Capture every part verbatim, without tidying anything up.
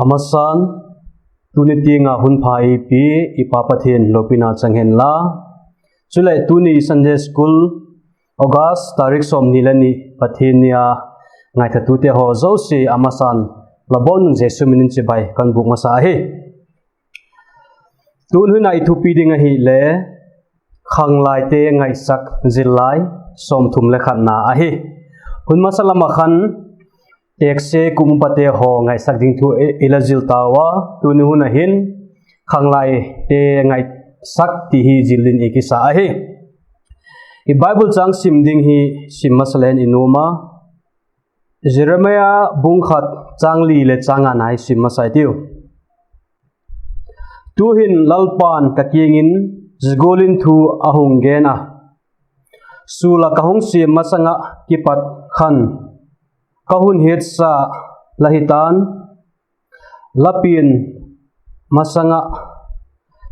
A masan, tuni tiang ah hun pha ei pia i Pa Pathian lopina chang hen la. Chuleh tuni Sunday School, August tarik sawmni le ni, Pathian ni a ngaithatute haw zosia a masan, la bawn un Jesu min in chibai kan bûk masa ahi. Tun hun a i thupi ding ahileh, khanglaite ngaisak zillai sawmthum le khatna ahi. Hun masa lam ah khan, tekse kum upate haw ngaisak ding thu i la zil tau a, tuni hun a hin khanglaite ngaisak ti hi zil dingin i kisa ahi. I Bible châng sim ding hi sim masa leng i nuam a, Jeremiah bung khat châng li leh châng ngana i sim masa i tiu. Tu'hin Lalpa'n ka kiang in zia gual in thu a hung gen a: Sul ah ka hung siam masang ah kipat khan ka hun hiatsa la hi ta'n; la pian masang ah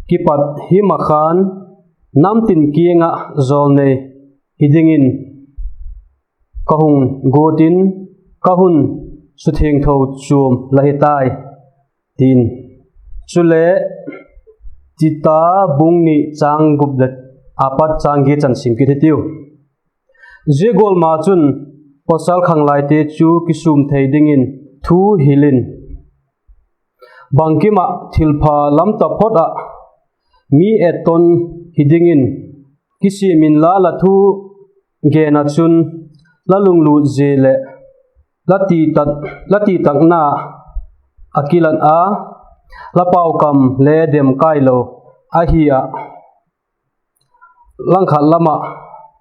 kipat hi ma khan namtin kiang ah jawlnei hi dingin ka hung guat in, ka hun suthiangtho chuam la hi tai, ti'n. Chuleh, Tita bung ni châng gup leh a pat châng giat chan sim kit hitiu. Zia gual ma chun pawsal khanglaite chu kisûm thei dingin thu hil in, bangkim ah thilpha lam taphot ah mi etton hi dingin kisiam inla, la thugen ah chun la lunglut zia leh la titakna a kilat a, la paukam le demkailo ahi ah, langkhat lam ah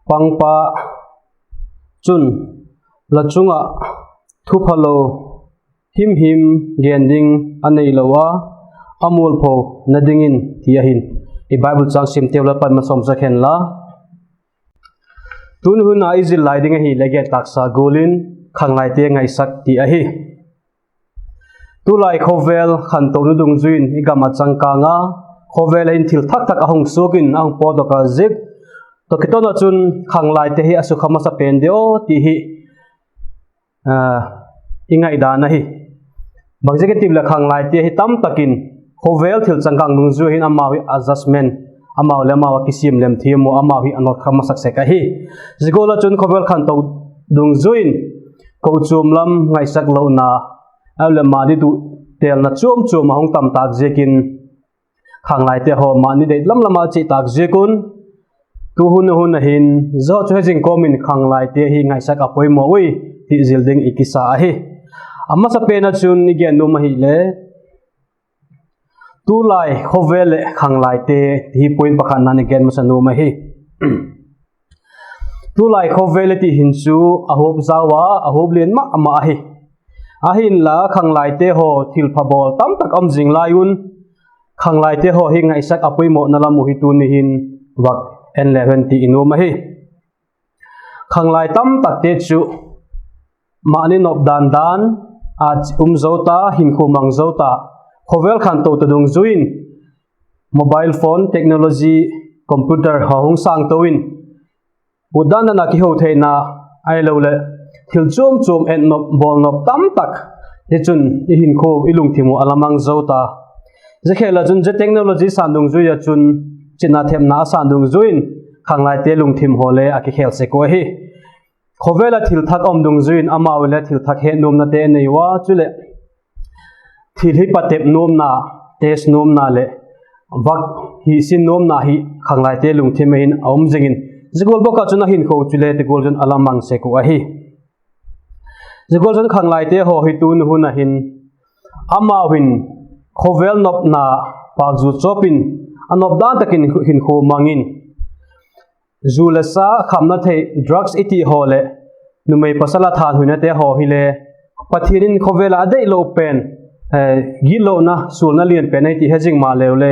pangpa chun la chung ah thuphalo himhim gen ding a neilo a, a mualphona dingin, ti ahi'n. I Bible châng simteu la pan masawm sak hen la. Tun hun a i zil lai ding ahileh gen tâksa gual in khanglaite ngaisak ti ahi. Tulai khawvel khantona dungzui in i gam ah changkâng a, khawvel ah hin thil thak thak a hung suak in a hung pawtdok a, zia tawh kiton ah chun khanglaite hi a sukha masa pen diam ti hi i ngaidan ahi. Bangziak in ti leh khanglaite hi tamtak in khawvel thil changkâng dungzui hin amau hi adjustment, amau leh amau a kisiam lem thiam uh, amau hi a nawtkha masak sek ahi. Zia gual ah chun khawvel khanto dungzui in kochuam lam ngaisak lona, a leh mani tu telna chuam chuam a hung tam tâk ziakin, khanglaite haw mani dei lam lam a chia tâk ziak un, tu hun hun a hin zia chu hezing kawm in khanglaite hi ngaisak a poimaw ui ti zil ding i kisa ahi. A masapen ah chun i gen nuam ahileh, tulai khawvel leh khanglaite ti hi point pakhatna i gen masa nuam ahi. Tulai khawvel i ti hin chu a huap zau a, a huap lian ma ma ahi. Ahinla khanglaite haw thilpha bawl tamtak um zing lai un, khanglaite haw hi ngaisak a poimawna lam uh hi tuni hin vak en le hen ti i nuam ahi. Khanglai tamtakte chu mani nop dan dan a um zo ta, hinkhua mang zo ta, khawvel khanto ta dungzui in mobile phone technology, computer haw hung sângto in, ut dan dan a kiho theina, ahiloleh thil chuam chuam et nop bawl nop tamtak, zia chun i hinkhua i lungthim uh a la mang zo ta. Zia khel ah chun zia technology sâng dungzui ah chun chitna thepna a sâng dungzui in khanglaite lungthim haw le a kikhel sek uh ahi. Khawvel ah thil thak um dungzui in amau le thil thak het nuamnate a nei ua, chuleh thil hi patep nuamna, test nuamna leh vak hi sin nuamna hi khanglaite lungthim ah hin a um zing in, zia gual bawk ah chun a hinkhua chule ti gual chun a la mang sek uh ahi. Zia gual chun khanglaite haw hi tuni hun ah hin amau hin khawvel nopna pâk zu chawp in, a nop dan tak in hinkhua mang in, zu le sa khamna thei, drugs i ti haw leh numei pasal a thanhuinate haw hile Pathian in khawvel ah a deilo pen, gitlona sualna lian pen ahi ti he zing maleu le,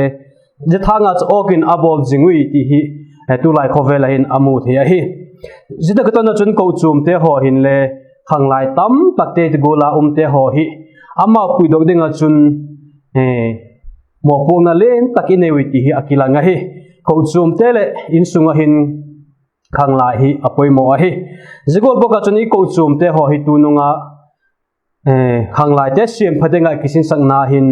zia thâng ah chu awk in a bawl zing ui ti hi tulai khawvel ah hin a mu thei ahi. Zia tak ah chun kochuamte haw hin le khanglai tamtakte ti gual a umte haw hi amau puidok ding ah chun mawpuakna lian tak i nei ui ti hi a kilang ahi. Kochuamte leh insung ah hin khanglai hi a poimaw ahi. Zia gual bawk ah chun i kochuamte haw hi tunung ah khanglaite siampha ding ah kisinsakna hin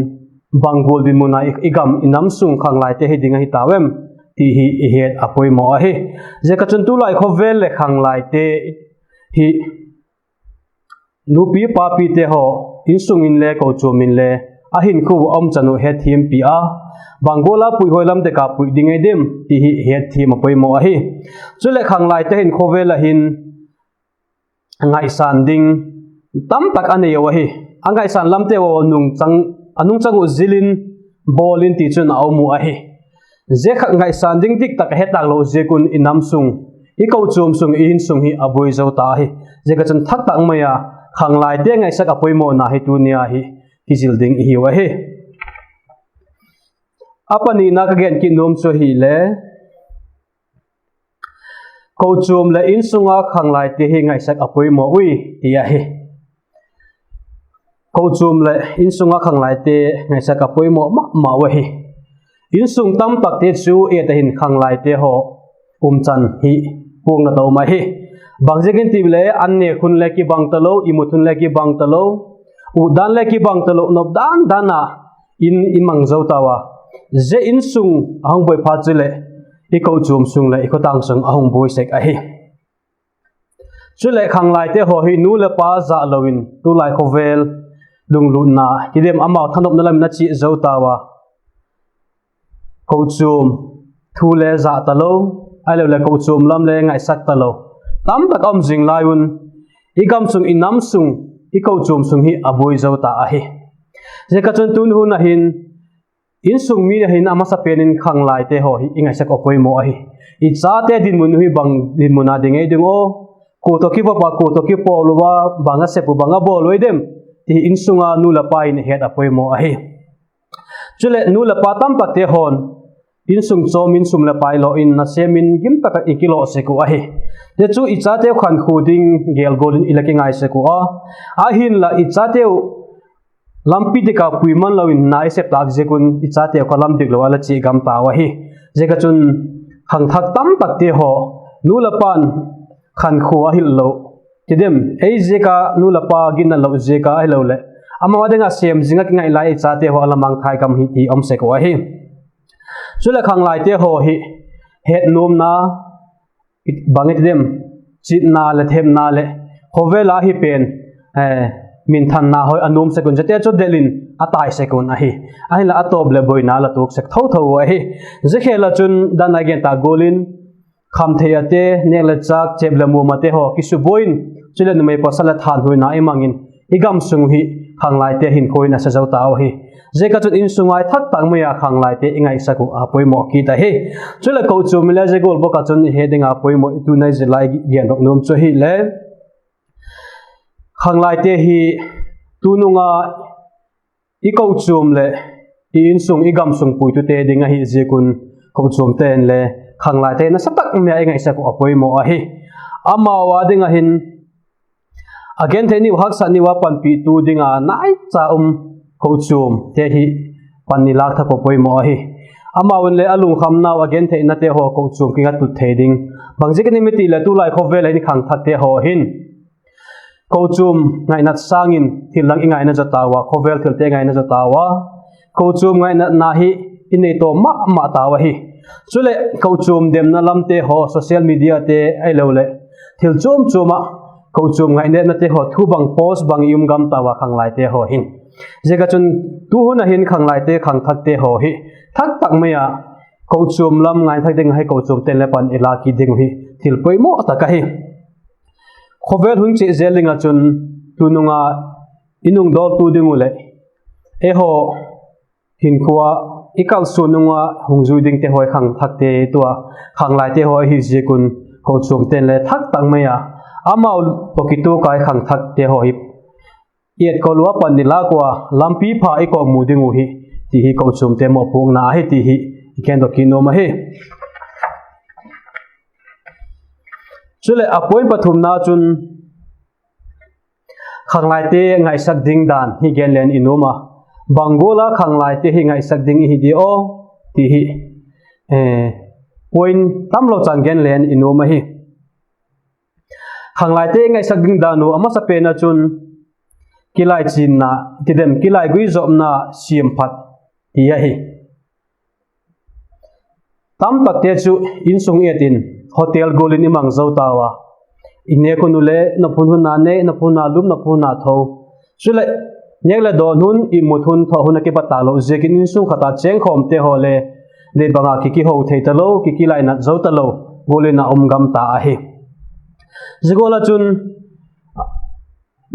bang gual dinmun a i gam i nam sung khanglaite hi ding ahi tau em ti hi i het a poimaw ahi. Ziak ah chun tulai khawvel leh khanglaite hi nupi papite haw, insung inle kochuam inle a hinkhua a umchan uh hetthiampi a, bang gual a puihoi lam dek a puih ding ei diam ti hi hetthiam a poimaw ahi. Chuleh khanglaite hin khawvel ah hin ngaisâng ding tamtak a nei uh ahi. A ngaisâng lamte haw a nungchang uh zil in, bawl in tichun a um uh ahi. Zia kha ngaisâng ding diktak a hetâk lo ziak un i nam sung, i kochuam sung, i insung hi a buai zo ta ahi. Ziak ah chun thak tak mai a khanglaite ngaisak a poimawna hi tuni a hi kizil ding i hiu ahi. A panina ka gen kit nuam chu ahile, kochuam leh insung a khanglaite hi ngaisak a poimaw ui ti ahi. Kochuam leh insung a khanglaite ngaisak a poimaw ma ma uh ahi. Insung tamtakte chu et a hin khanglaite haw umchan hi puakna ta um ahi. Bangziakin ti le an nêk hun le kibang talo, i mut hun le kibang talo, utdan le kibang talo, nop dan dan a in i mang zo tau a. Zia insung a hung buai phat chuleh i kochuam sung leh i khawtâng sung a hung buai sek ahi. Chuleh khanglaite haw hi nu leh pa zak lo in tulai khawvel lunglutna ti diam, amau thanopna lam in a chia zo tau a. Kochuam thu le zak talo, ahiloleh kochuam lam le ngaisak talo tamtak a um zing lai un, i gam sung, i nam sung, i kochuam sung hi a buai zo ta ahi. Ziak ah chun tuni hun a hin insung mi a hin a masapen in khanglaite haw hi i ngaisak a poimaw ahi. I chate dinmun uh hi bang dinmun a ding ei ding aw, kua tawh kivop a, kua tawh kipawl ua, bang a sep uh, bang a bawl ua ei diam ti hi insung a nu leh pa in het a poimaw ahi. Chuleh nu leh pa tamtakte haw'n insung chawm in, sum leh pai law in, nasêm in, gim tak ah i kilaw sek uh ahi. Zia chu i chateu khankhua ding gêl gual in i la kingai sek uh a, ahinla i chateu lampi dik a pui man lo in na i sep tâk ziak un i chateu kha lam dik lo a la chia gam tau ahi. Ziak ah chun khangthak tamtakte haw, nu leh pa'n khankhua a hil lo ti diam, ei ziak a, nu leh pa ginna lo ziak a ahiloleh amau a ding ah sêm zing ah kingai lai i chate haw a la mangthai gam hi ti um sek uh ahi. Chuleh khanglaite haw hi het nuamna, bang i ti diam, chitna leh thepna leh khawvel a hi pen minthanna haw a nuam sek un, ziate chu del in a tai sek un ahi. Ahinla a tawp leh buaina la tuak sek tho tho uh ahi. Zia khêl ah chun dan a gen tâk gual in khamthei ate, nêk leh châk, chêp leh muam ate haw kisubuai in, chuleh numei pawsal leh thanhuina i mang in, i gam sung uh hi khanglaite hinkhua in a sa zo tau ahi. Ziak ah chun insung a i thak tak mai a khanglaite i ngaisak uh a poimaw kit ahi. Chuleh kochuam in le zia gual bawk ah chun i he ding a poimaw i tuna i zil lai gendok nuam chu ahile, khanglaite hi tunung a i kochuam leh i insung, i gam sung puitute ding ahi ziak un, kochuamte'n le khanglaite nasa tak mai a i ngaisak uh a poimaw ahi. Amau a ding ah hin a genthei niu, haksat niu a panpitu ding a naicha um kochuamte hi pan i lâk thak uh poimaw ahi. Amau in le a lungkhamnau, a gentheinate haw kochuam kiang a tut thei ding. Bangziak in i mi ti leh tulai khawvel a hin khangthakte haw hin kochuam ngainat sâng in thil dang i ngaina zaw tau a, khawvel thilte ngaina zaw tau a. Kochuam ngainatna hi i nei tawm ma ma tau ahi. Chuleh kochuam demna lamte haw, social mediate ahiloleh thil chuam chuam ah kochuam ngainatnate haw thu bang post bang i um gam tau a khanglaite haw hin. Ziak ah chun tu hun a hin khanglaite, khangthakte haw hi thak tak mai a kochuam lam ngaina thak ding ahi, kochuamte'n le pan i lâk kit ding uh hi thil poimaw tak ahi. Khawvel hun chia zel ding ah chun tunung a i nungdawltu ding uh leh eihaw hinkhua i kalsuan nung a hung zui dingte haw hi khangthakte, tua khanglaite haw ahi ziak un, kochuamte'n le thak tak mai a amau tawh kituak a i khangthakte haw hi i etkol ua pan i lâk ua lampi pha i kawkmu ding uh hi ti hi kochuamte mawpuakna ahi ti hi i gendok kit nuam ahi. Chuleh a point pathumna chun khanglaite ngaisak ding dan hi gen leng i nuam a, bang gual a khanglaite hi ngaisak ding i hi di aw ti hi point tamlo chan gen leng i nuam ahi. Khanglaite ngaisak ding dan uh a masapen ah chun kilaichinna, tidem kilaigui zopna siamphat ti ahi. Tamtakte chu insung et in hotel gual in i mang zo tau a, i nêk hun u le nop hun hun a nêk, nop hun a lum, nop hun a tho. Chuleh nêk leh dawn hun, i mut hun, tho hun a kipat talo ziakin insung khat a chêngkhawmte haw le dei bang a ki kiho thei talo, ki kilainat zo talo gual in a um gam ta ahi. Zia gual ah chun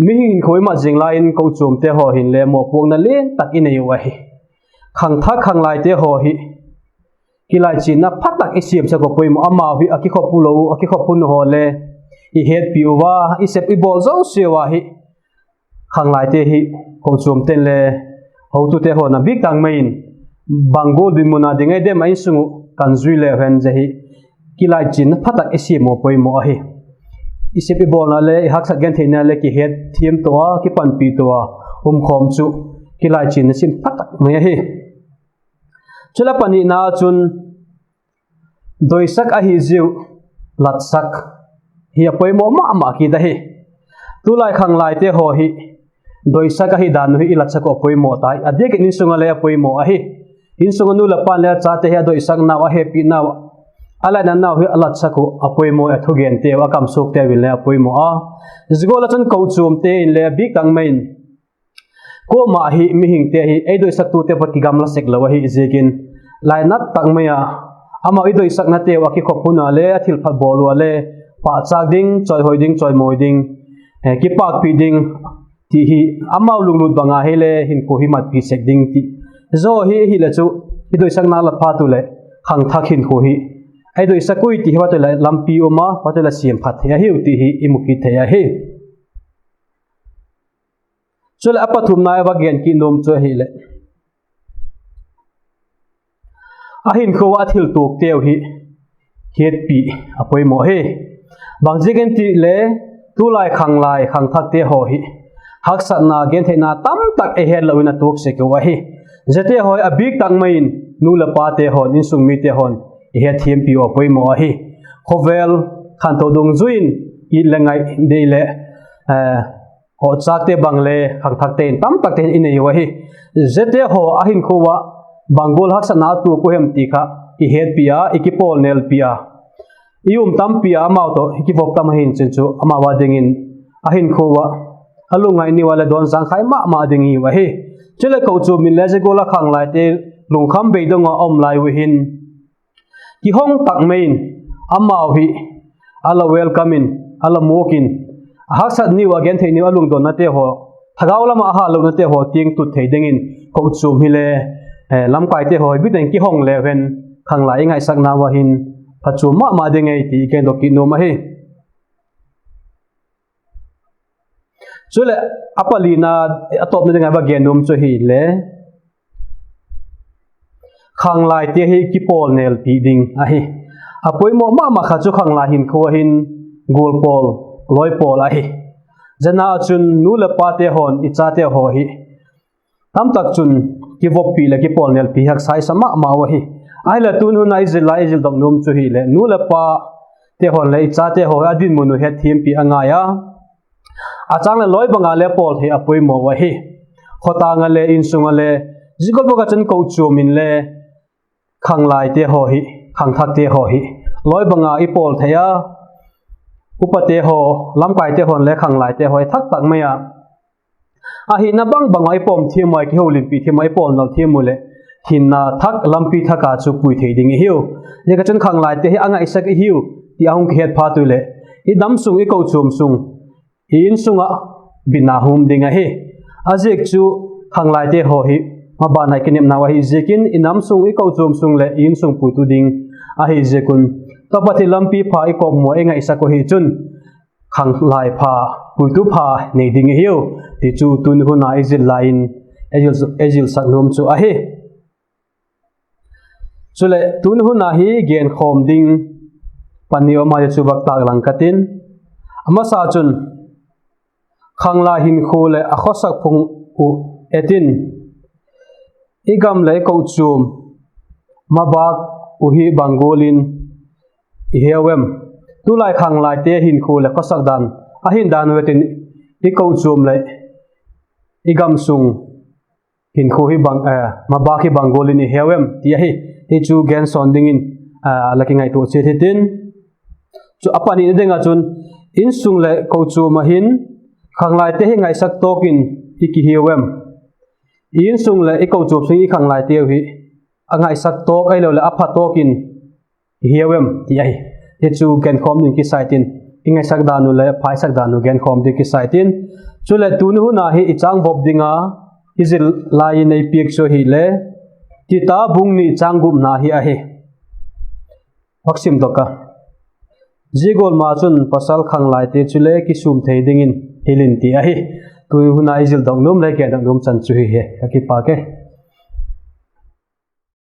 mihing hinkhua i mat zing lai in kochuamte haw hin le mawpuakna lian tak i nei uh ahi. Khangthak khanglaite haw hi kilaichinna pha tak i siamsak uh a poimaw. Amau hi a kikhop u lo, a kikhop hun haw le i hetpi u a, i sep i bawl zosia uh ahi. Khanglaite hi kochuamte'n le hotute haw'n a bik tak mai in bang gual dinmun a ding ai dem a insung uh kan zui leu hen zia hi kilaichinna pha tak i siam uh a poimaw ahi. I sep i bawlna le i haksat gentheina le kihetthiam to a, kipanpi to a umkhawm chu kilaichinna siam pha tak mai ahi. Chuleh panina chun doisak ahi ziu latsak hi a poimaw ma ma kit ahi. Tulai khanglaite haw hi doisak ahi dan uh hi i latsak uh a poimaw tai, a diak in insung a le a poimaw ahi. Insung a nu leh pa'n le a chate hi a doisaknau, a hepinau, a lainatnau hi a latsak uh a poimaw, a thugenteu, a kamsuakteu in le a poimaw a. Zia gual ah chun kochuamte in le a bik tak mai in kuama hi mihingte hi ei doisaktute pat kigamla sek lo ahi ziakin lainat tak mai a amau i doisaknateu a kikhop hun a le a thilpha bawl ua le pahchâk ding, chawihoi ding, chawimawi ding, kipâkpi ding ti hi amau lunglut bang a hile hinkhua hi matpi sek ding ti zaw hi hileh chu i doisakna la phat u leh khangthak hinkhua hi ei doisak ui ti hi phat u leh lampi um a, phat u leh siamphat thei ahiu ti hi i mu kit thei ahi. Chuleh a pathumna a va gen kit nuam chu ahileh a hinkhua a thiltuakteu hi hetpi a poimaw hi. Bangziak in ti le tulai khanglai khangthakte haw hi haksatna gentheina tamtak ei hetlo in a tuak sek u ahi. Ziate haw hi a bik tak mai in nu leh pate haw'n, insung mite haw'n i hetthiampi uh a poimaw ahi. Khawvel khanto dungzui in it le ngai dei leh hawchâkte bang le khangthakte in tamtakte i nei u ahi. Ziate haw a hinkhua ah bang gual haksatna a tuak u hem ti kha i hetpi a, i kipawlnêlpi a, i um tampi a, amau tawh i kivop tam ahi'n chin chu amau a dingin a hinkhua ah a lungngai ni ua leh dawnzangkhai ma ma ding i hiu ahi. Chuleh kochuam in le zia gual a khanglaite lungkham beidong a um lai u hin kihong tak mai in amau hi a la welcome in, a la muak in, a haksat niu, a genthei niu, a lungdonnate haw, thagau lam ah a hâlonate haw tiang tut thei dingin kochuam hile lamkaite haw hi bit in kihong leu hen khanglai i ngaisaknau a hin phachuam ma ma ding ei ti i gendok kit nuam ahi. Chuleh a palina, a tawpna ding a va gen nuam chu ahile khanglaite hi kipawlnêlpi ding ahi. A poimaw ma ma kha chu khanglai hinkhua hin gual pawl, lawi pawl ahi. Zia na ah chun nu leh pate haw'n i chate haw hi tamtak chun kivoppi leh kipawlnêlpi haksa i sa ma ma u ahi. Ahileh tun hun a i zil lai i zildok nuam chu hileh nu leh pate haw'n le i chate haw hi a dinmun uh hetthiampi a ngai a, a châng leh lawi bang a le pawl thei a poimaw u ahi. Khawtâng a le, insung a le, zia gual bawk ah chun kochuam in le khanglaite haw hi, khangthakte haw hi lawi bang a i pawl thei a, upate haw, lamkaite haw'n le khanglaite haw hi thak tak mai a a hina bang bang a i pawm thiam ua, i kiholimpi thiam ua, i pawlnal thiam u leh hinna thak, lampi thak a chu pui thei ding i hiu. Ziak ah chun khanglaite hi a ngaisak i hiu ti a hung kihet phat u leh i nam sung, i kochuam sung, i insung ah bitna hung um ding ahi. A ziak chu khanglaite haw hi maban a i kinepnau ahi ziakin i nam sung, i kochuam sung leh i insung puitu ding ahi ziak un, tawp a thei lampi pha i kawkmaw, i ngaisak u hi chun khanglai pha, puitu pha nei ding i hiu ti chu tuni hun a i zil lai in ei zilsak nuam chu ahi. Chuleh tuni hun a hi genkhawm ding pani um a, zia chu vak tâklang ka tin. A masa chun khanglai hinkhua leh a khawsak phung uh et in i gam leh i kochuam mabâk uh hi bang gual in i heu em? Tulai khanglaite hinkhua leh khawsak dan, a hin dan uh et in i kochuam leh i gam sung hinkhua hi bang, mabâk hi bang gual in i heu em ti ahi. Hi chu gensawn dingin la kingaitua chiat hitin. Chu a panina ding ah chun, insung leh kochuam ah hin khanglaite hi ngaisak tawk in i kihiau em? I insung leh i kochuam sung i khanglaiteu hi a ngaisak tawk ahiloleh a pha tawk in i hiau em ti ahi. Hi chu genkhawm ding kisai tin, i ngaisak dan uh leh phaisak dan uh genkhawm ding kisai tin. Chuleh tuni hun a hi i châng vop ding a i zil lai in ei piak chu ahile, Tita bung ni châng gupna hi ahi. Vak simdok a, zia gual ma chun pasal khanglaite chule kisûm thei dingin hil in ti ahi. Tuni hun a i zildok nuam leh gendok nuam chan chu hi hi, ka kipâk e.